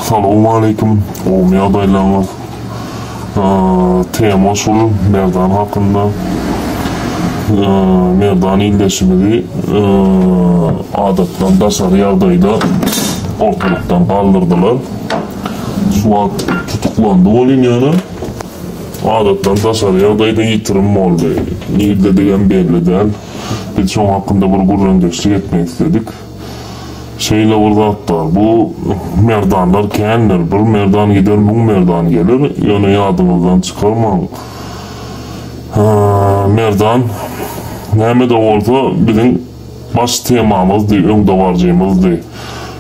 Salowmaleýkim. Gowumy ýagdaýlaryňyz? Tema şul Merdan hakynda. Merdan ildeşimizi adatdan daşary ýagdaýda ortalykdan galdyrdylar. Şu wagt tutuklandy welin ýöne adatdan daşary ýagdaýda ýitirim boldy. Nirdedigem belli däl. Biz şoň hakynda bir gürrüňdeşlik etmek isledik. Şeýle bir zat bar, bu merdanlar kändir, bir merdan gider, müň merdan geler, ýöne ýadyňyzdan çykarmaň, merdan näme-de bolsa biziň baş temamyzdy, öňdebaryjymyzdy,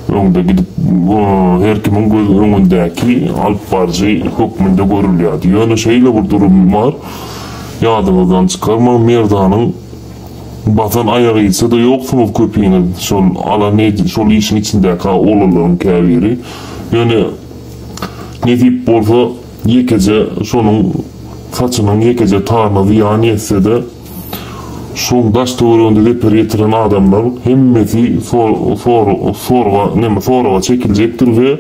öňde gidip her kimiň göz öňündäki alypbaryjy hökmünde görülýärdi. Ýöne şeýle bir durum bar, ýadyňyzdan çykarmaň, merdanyň Basan aýagy ýitse-de ýoksuňyz köpiňiz şol alan şol işiň içindäki oglanlaryň käbiri. Ýöne nesip bolsa ýekeje şonuň saçynyň ýekeje taryna zyýan ýetse-de şoň daş töwereginde zeper ýetiren adamlar hemmesi sorga neme soraga çekiljekdir we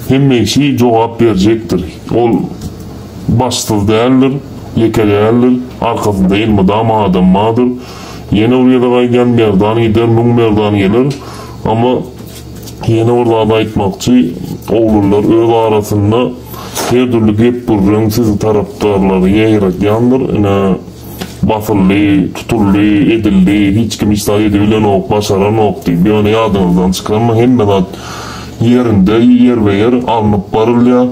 hemme kişi jogap berjekdir. Ol Başsyz däldir, ýeke däldir, arkasynda elmydama adam bardyr. Ýene bir gezek aýdýan, Merdan gider, müň Merdan geler. Amma ýene bir zat aýtmakçy, oglanlar öz arasynda her dürli gep-gürrüň siziň tarapdarlary ýaýradýandyr. Ine, basyldy, tutuldy, edildi, hiç kim hiç zat edibilenok, başaranok diýip. Ýöne ýadyňyzdan çykarmaň, hemme zat ýerinde, ýerbe-ýer alnyp barylýar.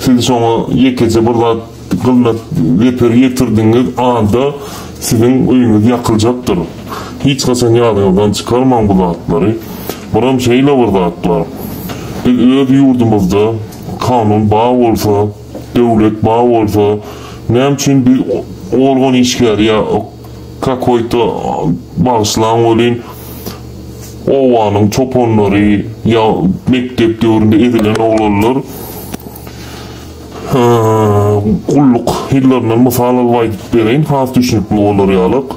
Siz şoňa ýekeje bir zat gylyna zeper ýetirdiňiz anda siziň öýüňiz ýakyljakdyr. Hiç haçan ýadyňyzdan çykarmaň bu zatlary. Buram şeýle bir zat bar. Biz öz ýurdumyzda kanun bar bolsa, döwlet bar bolsa, näme üçin biz organ işgäri ýa kakoýto bagyşlaň welin Obanyň çopanlary ýa mekdep döwründe ezilen oglanlar gulluk ýyllaryndan mysal alyp aýdyp bereýin, has düşnükli bolar ýalyk.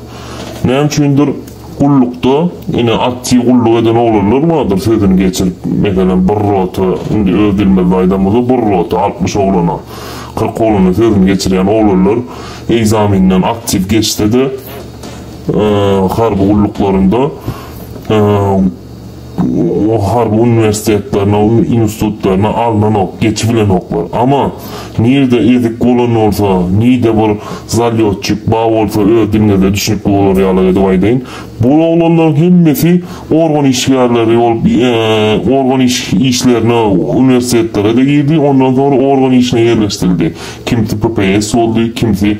Näme üçindir gullukda ine aktiw gulluk eden oglanlar bardyr sözüni geçirip, meselem bir rota, indi öz dilimizde aýdanymyzda bir rota 60 oglana, 40 oglana sözüni geçirýän oglanlar egzaminden aktiw geçse-de, harby gulluklarynda harby uniwersitetlerine, institutlaryna alnanok, geçibilenoklar. Ama nirde ezik bolan bolsa, nide bir zalýotçik bar bolsa öz diliňizde düşnükli bolar ýaly edip aýdaýyn. Bu oglanlaryň hemmesi organ işgärleri bolup, organ işlerine uniwersitetlere-de girdi, ondan soňra organ işine ýerleşdirildi. Kimsi PPS boldy, kimsi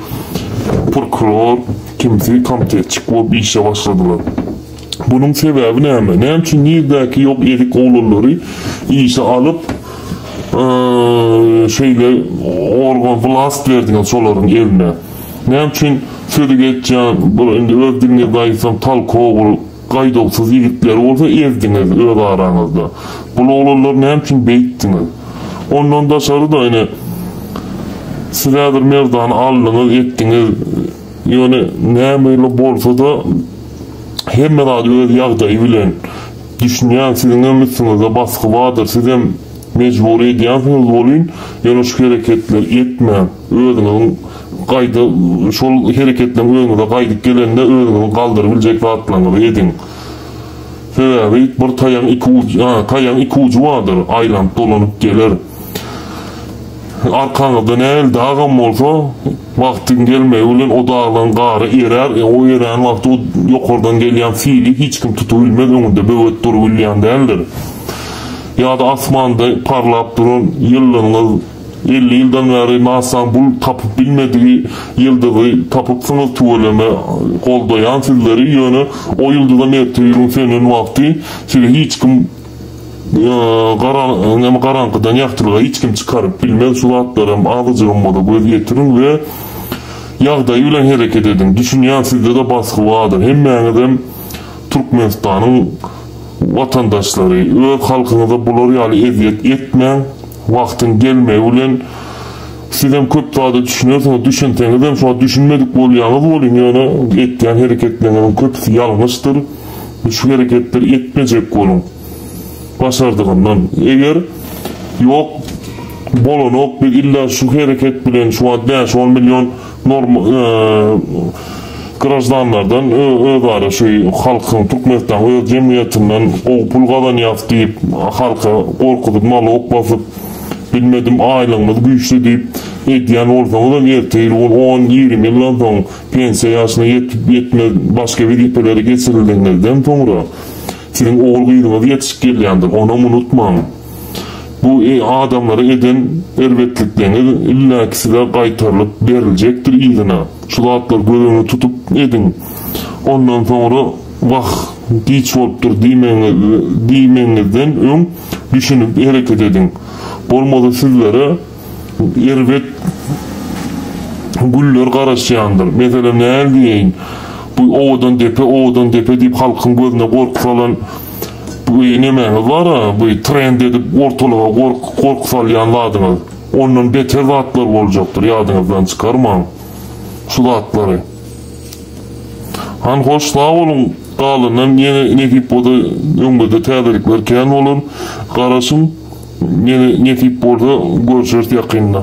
prokuror, kimsi komitetçik bolup işe başladylar. Bunuň sebäbi näme? Näme üçin nirdäki ýok ezik oglanlary işe alyp, şeýle organ vlast berdiňiz şolaryň eline? Näme üçin sözi geçýän bir indi öz diliňizde aýtsam talkow bir gaýduwsyz ýigitleri bolsa ezdiňiz öz araňyzda? Bul oglanlary näme üçin beýtdiňiz? Ondan daşary-da ine siz häzir Merdany aldyňyz, etdiňiz. Ýöne näme bolsa-da hemme zat öz ýagdaýy bilen. Düşünýän siziňem üstüňizde basgy bardyr, sizem mejbur edýänsiňiz welin, ýöne şu hereketleri etmäň. Özüňiziň gaýda şol hereketleriň özüňize gaýdyp gelende özüňiziň galdyryp biljek zatlaryňyzy ediň. Sebäbi bir taýagyň iki ujy, taýagyň iki ujy bardyr, aýlanyp dolanyp geler. Arkaňyzda nähili dagam bolsa, wagtyň gelmegi bilen o daglaryň gary erär, e, o erän wagty o ýokardan gelýän sili hiç kim tutup bilmez, öňünde böwet durup bilýän däldir. Ýa-da asmanda parlap duran ýyldyzyňyz 50 ýyldan bäri NASA-nyň bul tapyp bilmedigi ýyldyzy tapypsyňyz tüweleme goldaýan sizleri, ýöne o ýyldyzam ertir gün sönen wagty sizi hiç kim Gara näme garaňkydan ýagtylyga hiç kim çykaryp bilmez şu zatlaram azajygam bolsa göz ýetiriň we ýagdaýy bilen hereket ediň. Düşünýän sizde-de basgy bardyr. Hemmäňizem Türkmenistanyň watandaşlary. Öz halkyňyza bular ýaly ezýet etmäň. Wagtyň gelmegi bilen sizem köp zada düşünersiňiz. Düşünseňizem şu wagt düşünmedik bolýaňyz welin ýöne etýän hereketleriňiziň köpüsi ýalňyşdyr. Şu hereketleri etmejek boluň. Başardygyndan. Eger. Ýok, bolanok, biz illa şu hereket bilen şu wagt bäş-on million norma graždanlardan özara şu halkyň Türkmenistanyň öz jemgyýetinden gowy pul gazanýas diýip halka gorkuzyp nalog basyp bilmedim aýlygymyz güýçli diýip edýän bolsaňyzam ertir gün on 20 ýyldan soň pensiýa ýaşyna ýetip ýetmez başga wezipelere geçirildigiňizden soňra siziň ogul gyzyňyz ýetişip gelýändir onam unutmaň. Bu adamlara eden erbetlikleňiz illäki size gaýtarylyp beriljekdir yzyna. Şu zatlary göz öňünde tutup ediň. Ondan soňra wah, giç bolupdyr diýmegiňizden öň düşünip hereket ediň. Bolmasa sizlere erbet güller garaşýandyr. Meselem näl diýeýin, bu owadan depe, owadan depe diýip halkyň gözüne gorky salan Bu nemäňiz bar-a, bu trend edip ortalyga gorky salýan zadyňyz. Ondan beter zatlar boljakdyr, ýadyňyzdan çykarmaň şu zatlary. Han hoş sag boluň, galandan ýene nesip bolsa öňümizde täzelikler kän bolar. Garaşyň, ýene nesip bolsa görşeris ýakynda.